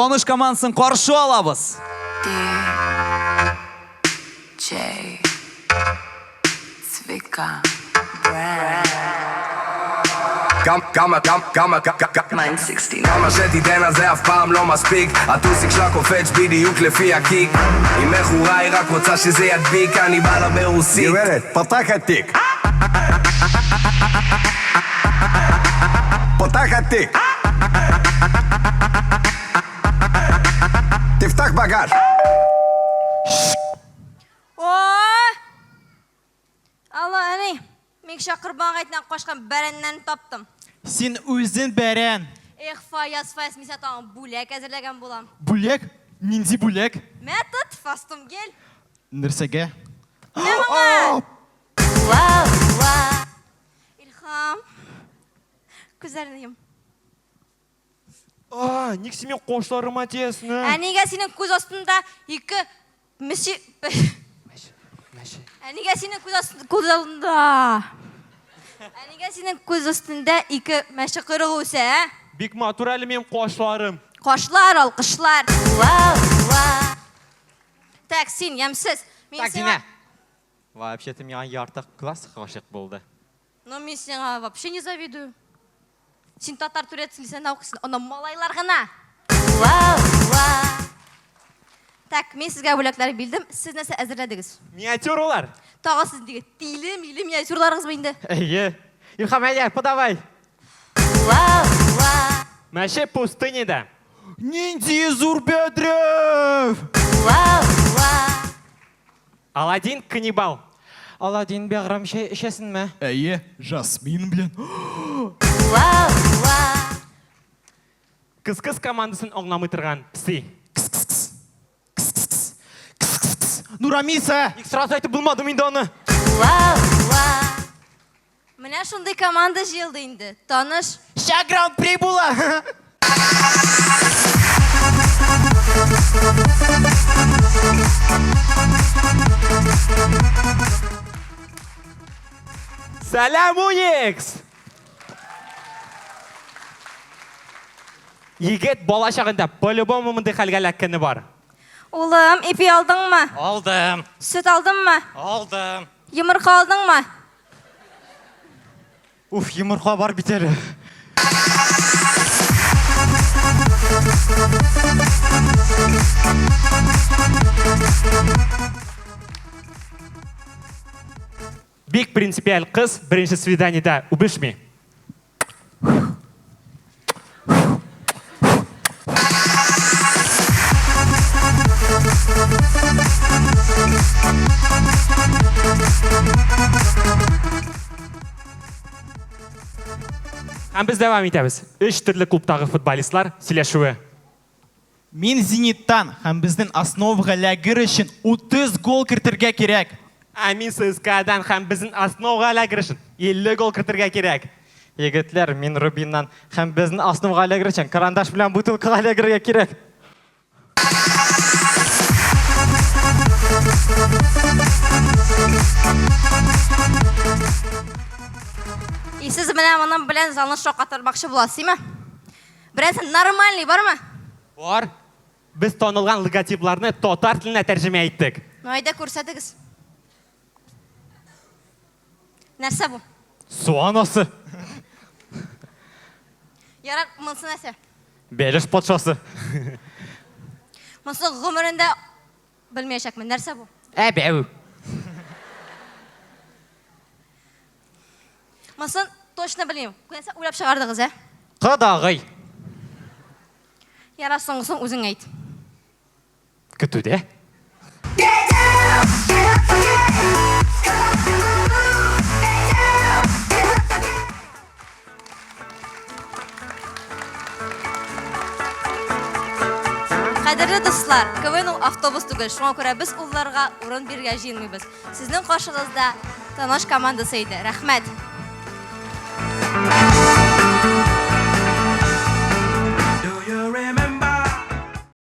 Таныш командасын каршы алабыз. DJ Zvika Brand. כמה, כמה, כמה, כמה, כמה שתיתן לה זה אף פעם לא מספיק. הטוסיק שלה קופץ בדיוק לפי הקיק. היא מכורה, היא רק רוצה שזה ידביק. אני בא לה ברוסית. גברת, פותחת תיק. פותחת תיק. תפתח בגז. О! Алло, әни. Мин кичә Корбан гаетеннән качкан бәрәннәрне таптым. Син үзен бәрән. Эх, Фаяз, Фаяз, мин сиңа тагын бүләк әзерләгән булам. Бүләк? Нинди бүләк? Мә, тот, фастум гел. Нәрсәгә? Менә моңа! Илһам. Күзләрне йом. А, ник син минем кашларыма тиясең, Ә нигә синең күз астында ике меше... Ә нигә синең күз астында... Күз алдында... Ә нигә синең күз өстендә ике мәче койрыгы үсә, ә? Бик матур әле минем кашларым. Кашлар, алкышлар. Так, син, ямьсез. Мин Так, сиңа... Динә. Вообще-то миңа ярты класс гашыйк булды. Ну, мин сиңа вообще не завидую. Син татар турецкий лицейында укыйсың, анда малайлар гына. Так, мин сезгә бүләкләр бирдем. Сез нәрсә әзерләдегез? Миниатюралар. Тагы сез диге тиле миле миниатюраларыгызмы инде? Әйе. Илһам, әйдә, подавай. Мәче пустыняда. Нинди зур бәдрәф! Аладдин каннибал. Аладдин бәгърем, чәй эчәсенме? Әйе, жасмин белән. Кыз-кыз командасын аңламый торган песи. Нурамиса! Ник сразу әйтеп булмады инде аны? Менә шундый команда җыелды инде. Таныш. Ща гран-при була! Сәлам, Уникс! Егет бала чагында по-любому мондый хәлгә эләккәне бар. Улым, ипи алдыңмы? Алдым. Сөт алдыңмы? Алдым. Йомырка алдыңмы? Уф, йомырка бар бит әле. Бик принципиаль кыз беренче свиданиедә үбешми. Һәм без дәвам итәбез. Өч төрле клубтагы футболистлар сөйләшүе. Мин Зениттан һәм безнең основага эләгер өчен 30 гол кертергә кирәк. Ә мин ЦСКАдан һәм безнең основага эләгер өчен 50 гол кертергә кирәк. Егетләр, мин Рубиннан һәм безнең основага эләгер өчен карандаш белән бутылкага эләгергә кирәк. И сез менә моның белән залны шаккатырмакчы буласыз, име? Берәрсе нормальный бармы? Бар. Без танылган логотипларны татар теленә тәрҗемә иттек. Ну, әйдә күрсәтегез. Нәрсә бу? Су анасы. Ярар, монысы нәрсә? Бәлеш патшасы. Монысы гомерендә белмәячәкмен. Нәрсә бу? Әбәү. Монысын точно белмим. Нәрсә уйлап чыгардыгыз, ә? Кодагый. Ярар, соңгысын үзең әйт. Көтүдә. Кадерле дуслар, КВН ул автобус түгел, шуңа күрә без улларга урын бирергә җыенмыйбыз. Сезнең каршыгызда Таныш командасы иде. Рәхмәт.